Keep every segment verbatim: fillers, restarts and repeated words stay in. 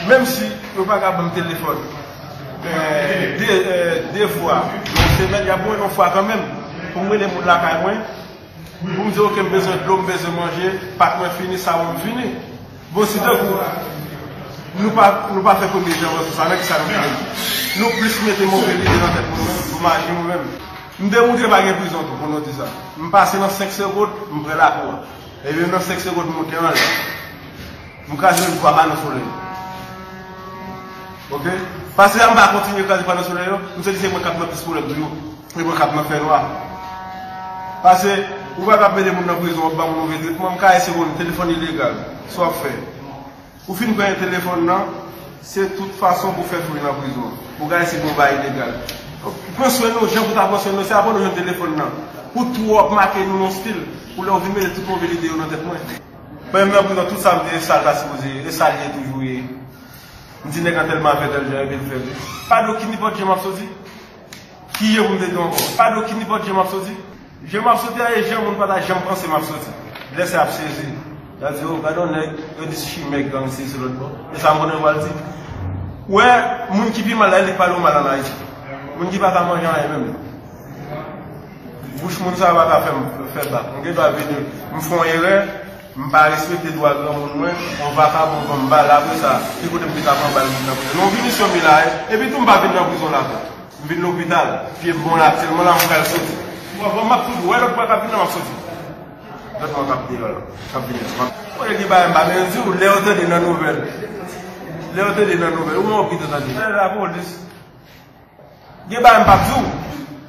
Menm si yo pa ka ban m telefòn, eh, de, eh, de fwa nan semèn, y ap ban mwen yon fwa kanmenm pou m rele moun lakay mwen, pou m di, "Oke, m bezwen dlo, m bezwen manje, pak mwen fini, sawon m fini." Bon, si tankou nou pa, nou pa fè premye jan sou sa, nan ki sa nou fè? Nou plis mete move lide nan tèt moun nan, pou maji nou menm. M demoutre pa gen prizon tou, pou nou di sa. M pase nan senk segond, m pre lakou a. Ebyen, nan senk segond, m monte anlè. M kraze yon bwa pa nan solèy. Oke? Pase a, m pa kontinye kraze pa nan solèy yo, m santi se mwen k ap nan plis pwoblèm toujou. Se mwen k ap nan fènwa. Pase, ou pa ka mete moun nan prizon, w ap ban moun move tretman, m ka ese konn telefòn ilegal. Sa w ap fè? Ou fin pran telefòn nan, se tout fason pou fè fri nan prizon. Ou ka ese pou bay ilegal. Pran swen nou, jan pou ta pran swen nou, se apre nou jwenn telefòn nan. Pou twòp make nou nan stil, pou lè w vin mete tout move lide yo nan tèt mwen. Mwen menm nan prizon, tout sa m te ye, sa l ta sipoze ye, e sa l ye toujou ye. M di nèg an tèlman fè tèl jan, epi l fè l. Pa gen okenn nipòt jan m ap soti. Ki jan pou m te di w ankò? Pa gen okenn nipòt jan m ap soti. Jan m ap soti a, e jan moun pa ta janm panse m ap soti. Lè sa y ap sezi. Y ap di, "O, gade yon nèg, yo di chimè gang si se lòt bò." E sa m konnen yo pral di. Ou wè, moun ki pi mal la, e li k pale w mal ann Ayiti. Moun ki pa ka manje anyen menm. Bouch moun sa a pa ka fè m fè bak. M gen dwa vini, m fè yon erè, m pa respekte dwa granmoun mwen, yon vakabon pran m bal, apre sa, ki kote m te ka pran bal vin nan prizon? Non, m vini sou mi la, e, epi tou m pa vin nan prizon la tou. M vin lopital, pye m bon la, aktyèlman la, m pral soti. M ap, m ap tou, wè lòt bwa k ap vin nan, m ap soti. Lòt bwa k ap deyò la, k ap vini. M ap, wè, gen bagay m pa bezwen di w, lè yo tande nan nouvèl. Lè yo tande nan nouvèl, ou mwen w pito tande. Lè lapolis. Gen bagay m p ap di w.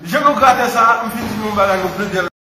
Jan nou gratè sa, m fin di nou yon bagay, nou plede.